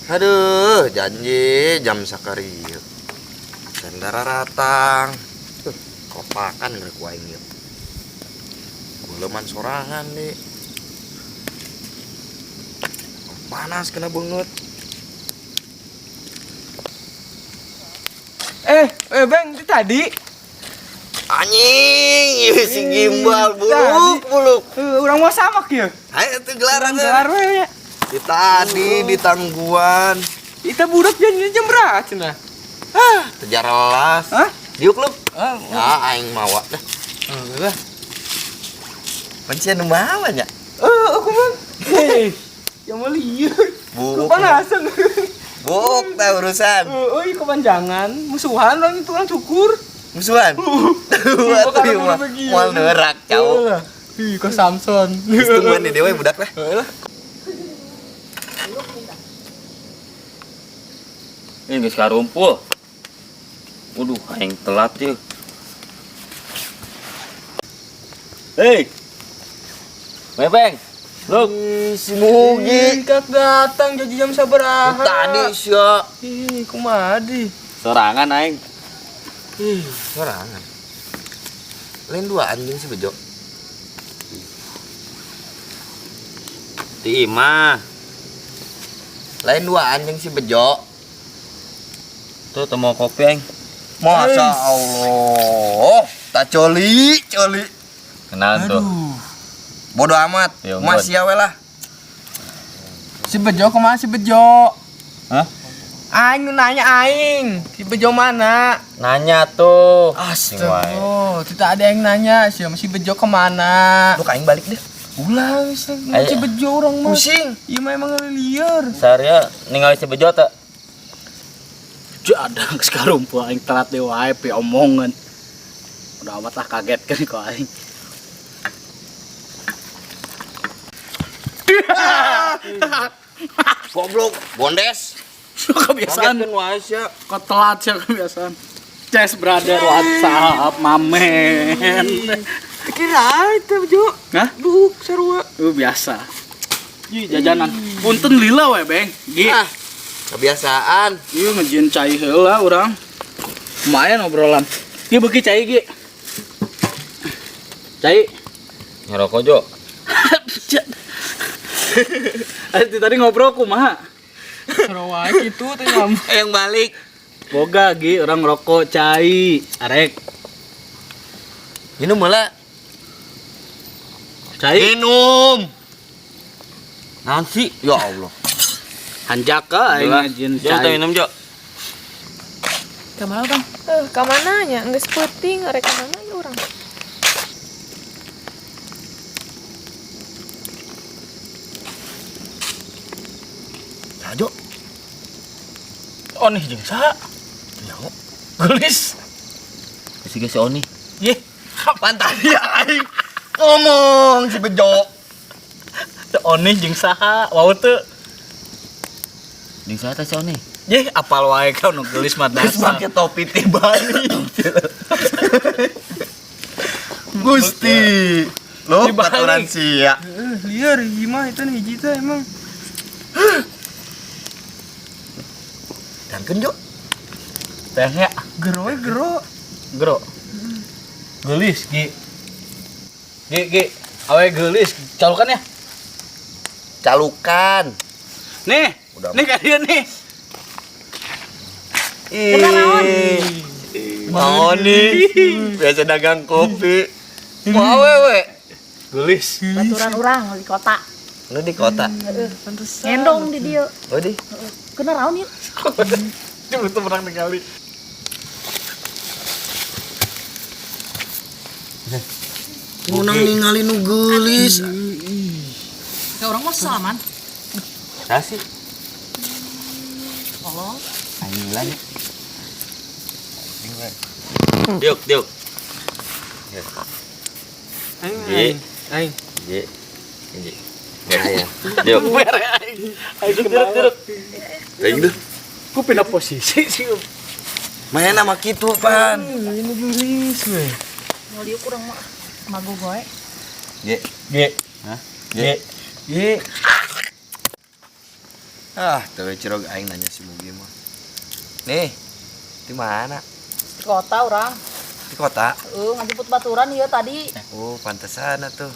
Aduh, janji jam sakarieu. Can daratang. Kopakan geura ku aing ieu. Beuleman sorangan deh. Panas kena beungeut. Eh, eh Bang, itu tadi. Anjing, ieu si gimbal buluk buluk. Urang mau sama kieu. Ayo tuh gelaran. Gelar we nya. Di tadi di tangguan. Kita budak janji jam berapa cenah? Ah, teu jarelas. Hah? Diuk lu. Ah, Ya aing mawa dah. heeh. Pan sia nu mawa nya. Eh, aku mah. Hei, yang mau lieur. Buk. Kepanasan. Buk teh urusan. Heeh, kepanjangan. Musuhan orang itu orang cukur. Musuhan. Atuh ieu mah moal neurak cau. Ih, kok Samson. Geus tungguan di dewe budak lah. Heeh lah. Ini geus karumpul. Waduh, aing telat yeuh. Hei. Mepeng. Luk. Si Mugi. Ih, kak datang jadi jam sabaraha. Tadi sia. Ih, kumaha di? Sorangan aing. Ih, sorangan. Lain dua anjing si Bejo. Di imah. Lain dua anjing si Bejo. Tuh teu mau kopi aing. Masya Allah. Tak coli, coli. Kenalan tuh. Bodoh amat. Ya, Masih ya we lah. Si Bejo kemana si Bejo? Hah? Aing nu nanya aing. Si Bejo mana? Nanya tuh. Astaga, tidak ada yang nanya. Si si Bejo kemana? Lu aing balik deh. Ulah, si Ayo. Bejo orang mah. Pusing. Iya mah emang liar. Saria ningali si Bejo teu? Ada geus karumpul aing telat deui wae pi omongan. Udah amat lah kaget kan kok aing. Goblok, bondes. Kebiasaan Kagetkeun wae sia. kok telat sih kebiasaan. Ces brother WhatsApp mamen. Kira itu Bejo. Hah? Duh, sarua. Biasa. Ih, jajanan. Punten lila we, Beng. Gi. Ah, kebiasaan. Ieu ngejieun cai heula urang. Lumayan obrolan. Gi beuki cai gi. Cai. Ngerokok Jo. Ayo tadi ngobrol kumaha? Sarua wae kitu teh nyam. Yang balik. Boga gi orang ngerokok cai, arek. Minum heula. Cai. Minum. Naon sih? Ya Allah. Hanjaka aing ngajieun Jo, teu cai. minum Jo. Kamana bang? Eh, kamana nya? Geus peuting arek kamana ya urang? Sajo. Oh nih jeung saha? Ya. Gelis. Geus si Oni. Yeh, Kapan tadi aing ngomong si Bejo. teu Oni jeung saha? Wau teu. Jeung saha teh si Oni? Yeh, apal wae ka nu geulis mah Terus dasar. pakai topi tibalik. Gusti. Lo Dibalik. baturan sia. Eh, liar hiji mah itu hiji teh emang. Dangkeun Jo. Tehnya Gero we gero. gero. Geulis gi. Gi gi, awe geulis, calukan ya? Calukan. Nih, Udah. nih ka dieu nih. Ih. Mau nih. Biasa dagang kopi. Mau awewe. Geulis. Baturan urang di kota. Lu di kota. Heeh, ngendong di dieu. Oh di. Kena raun ieu. Dia belum pernah ningali. Unang ningali nu geulis. Ya urang mah salaman. Saha sih? Tolong. Aing lah. Diuk, diuk. Aing Gi. aing. Ji. Ji. Diuk. Bere aing. Aing direk direk. Aing deh. Ku pindah posisi sih. Mana nama kitu pan. Ini geulis we. Mau dieu kurang mah mago goe. G. G. Hah? G. Ye. Ah, teu cirog aing nanya si Mugi mah. Nih, di mana? Di kota urang. Di kota. Ngajemput baturan ieu tadi. Oh, pantesan atuh.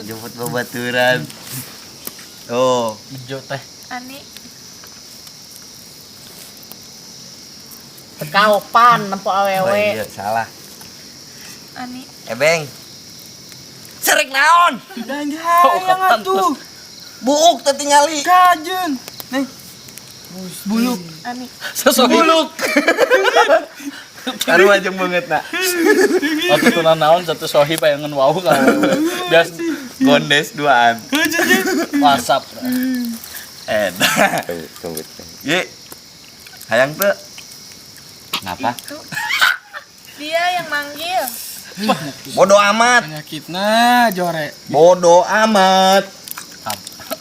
Jemput babaturan. Oh, Ijo teh. Ani. Tekaopan nempo oh awewe. iya, salah. Ani. Ebeng. Serek naon? Dan hayang atuh. Buuk teh tingali. Kajeun. Nih. Buluk. Ani. Sosok Buluk. Aduh aja banget nak. Waktu tuh naon satu sohib ayangan wau ka awewe. Bias Gondes duaan. WhatsApp. Eta. Tunggu. Ye. Hayang teu. Kenapa? Itu. Dia yang manggil. Bodoh amat. Penyakitna jore. Bodoh amat.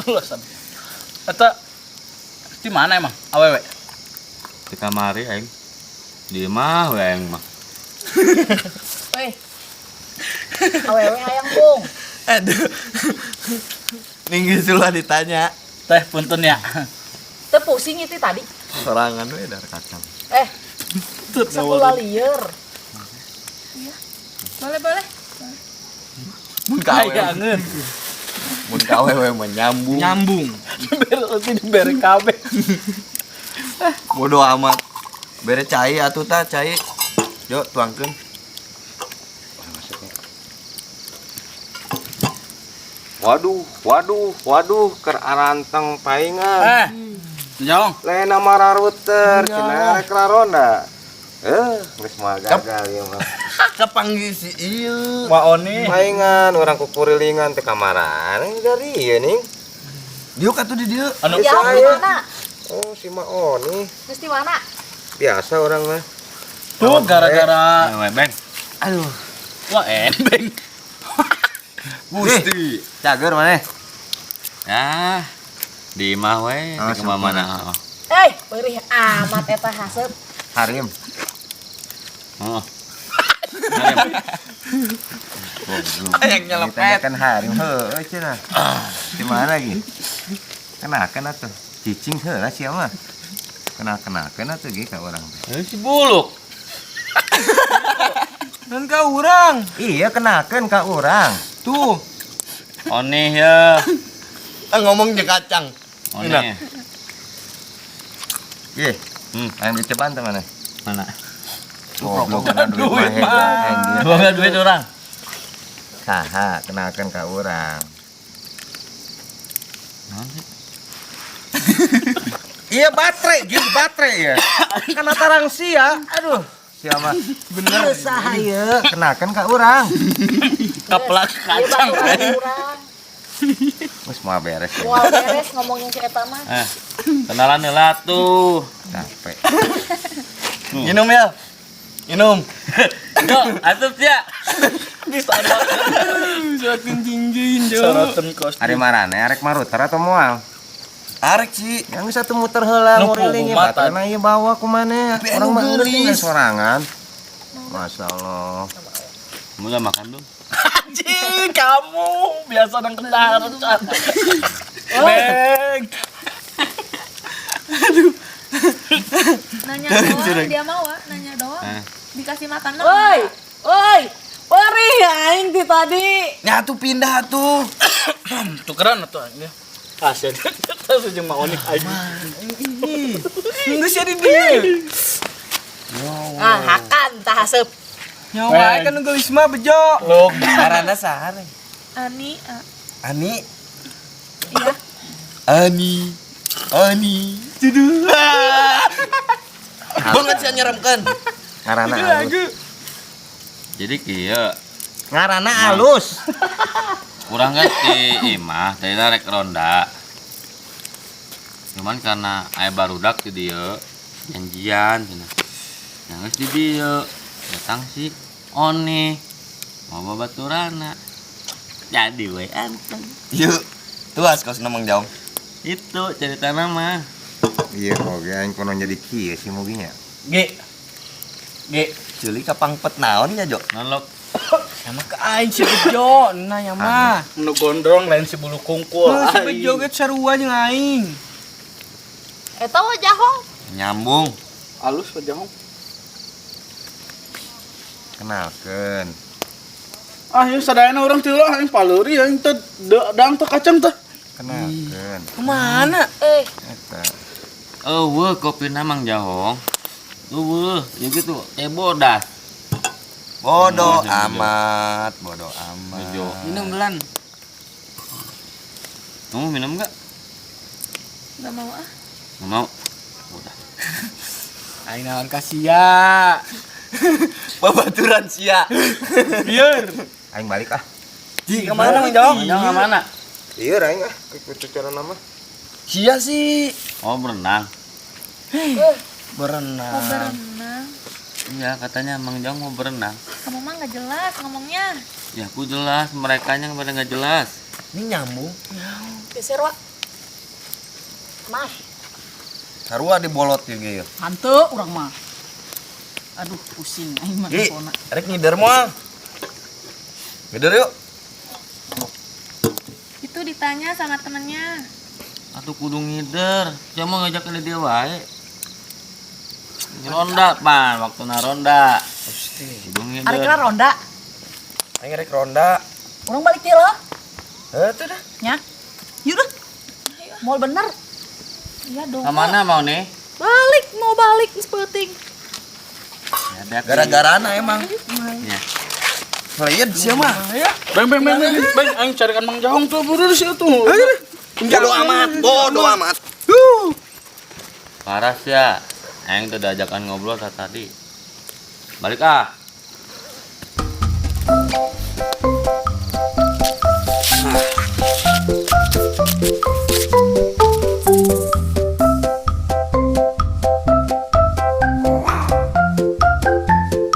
Alasan. Eta di mana emang awewe? Di kamari aing. Di mah we aing mah. Weh. Awewe hayang bung. Aduh. Ninggi sulah ditanya. Teh punten ya. Teu pusing itu tadi. Sorangan we dar kacang. Eh, sakulah lieur. Boleh, boleh. Mun ka awewe, Ayangeun. mun ka awewe mah nyambung. Nyambung. Bere dibere kabeh. Bodoh amat. Bere cai atuh tah cai. Yo tuangkeun. Waduh, waduh, waduh, keur aranteng paingan. Eh. Jong. Lain nama raruter, cenah rek raronda. Eh, geus mah gagal ieu mah. Kapanggih si ieu. Wa Oni. Paingan urang kukurilingan teh kamaran dari ieu ning. Diuk atuh di dieu. Anu Ya, di mana? Oh, si Ma Oni. Geus di mana? Biasa orang mah. Tuh gara-gara Ayo, Beng. Aduh. wah embeng. Gusti. Cager maneh? Ya. Di mah we, Ah, di kemana-mana. Eh, perih amat eta haseup. Harim. Heeh. Hayang nyelepet. Ditanyakan harim heueuh cenah. Di mana lagi? Kenakeun atuh. Cicing heula sia mah. Kenal-kenakeun atuh ge ka urang teh. Eh, si buluk. Dan ka urang. Iya, kenakeun ka urang. Tuh. Oni ya. Ah, ngomong jeung kacang. Oni. Ih, hayang dicobaan teh maneh? Mana? Goblok kena duit mah. Boga duit orang. Saha kenalkan ka urang. Naon sih? Iya baterai, gitu baterai ya. Karena tarang sia, aduh. Sia mah. Bener. Saha ieu, kenakan ka urang. Kaplak kacang. Ieu urang. Geus moal beres. Ya. Moal beres ngomongin si eta mah. Eh, kenalan heula tuh. Capek. Minum ya. Minum. Yo, atup ya. Sorotin jingjing jo. Sorotin kos. Ari marane arek maruter atau moal? Arek sih. Yang satu muter heula Nu nguriling kumaha, baterna ieu bawa ku maneh. Tapi Urang anu mah geus geulis. sorangan. Masya Allah. Kamu udah makan belum? Anjing, kamu biasa nang kendaraan. Beng. Nanya doang, dia mau ah, nanya doang. Eh. Dikasih makan mah. Woi, woi. Perih aing ti tadi. Nya tuh pindah tuh. Tukeran atuh anjing. Asyik. Terus jeung Ma Oni aing. Geus ya di dieu. Ah, hakan tah haseup. Nyawa kan nu geulis mah bejo. Log. Ngaranna saha Reng? Ani, ah. Ani. Iya. Ani. Ani. Duduh. Banget sih nyeramkan. Ngaranna alus. Jadi kieu, Ngaranna alus. kurang kan di imah tadi rek ronda. Cuman karena aya barudak di dieu janjian cenah. Nah, geus di dieu datang si Oni mau babaturana. Jadi we anteng. Yuk. Tuas kos nemeng jauh. Itu cerita nama. Iya, oge aing kono jadi kieu si muginya. G. G. Juli kapangpet naon nya, Jo? Nolok Sama ke aing si bejo nanya mah. Nu gondrong lain si bulu kungkul. Heuh, si bejo ge sarua jeung aing. Eta wajahong. Nyambung. Alus wajahong. Kenalkeun. Ah, ieu sadayana urang ti heula aing paleuri aing teh dang teh kacang teh. Kenalkeun. Kemana? Eh, Eta. Eueuh kopina Mang Jahong. Eueuh, ya gitu, teh bodas. Bodoh Hmm, amat, bodoh amat. Bejo. Minum gelan. Kamu minum enggak? Gak mau ah. Nggak mau. Udah. Aing naon ka sia. Babaturan sia. Biar. Aing balik ah. Ji, kemana Mang Jong? Mang Jahong ka mana? Iya aing ah, ke cara nama. Sia sih. Oh, berenang. Mau Berenang. berenang. Iya, katanya Mang Jong mau berenang. Kamu mah nggak jelas ngomongnya. Ya aku jelas, mereka yang pada nggak jelas. Ini nyambung. Geser, Wak. Mas, Sarua dibolot juga ya. hantu urang mah. Aduh, pusing aing mah Gi, handphone-na. rek ngider moal. Ngider yuk. Itu ditanya sama temennya. Atuh kudu ngider. Siapa mau ngajak ke dia wae. Ronda, pan, waktu ronda. Kudu ngider. Arek kira ronda. Aing rek ronda. Urang balik ti lah. Heuh tuh dah. Nya. Yuk dah. Mau bener. Iya dong. Ke mana mau nih? Balik, mau balik geus peuting. Ya, hati-hati. Gara-garana emang. Ya. Ngeliat sia mah. Beng beng beng beng beng aing carikan Mang Jahong tuh buru sih tuh. Bodoh amat, bodoh amat. Parah sih ya. Aing tuh diajakan ngobrol saat tadi. Balik ah.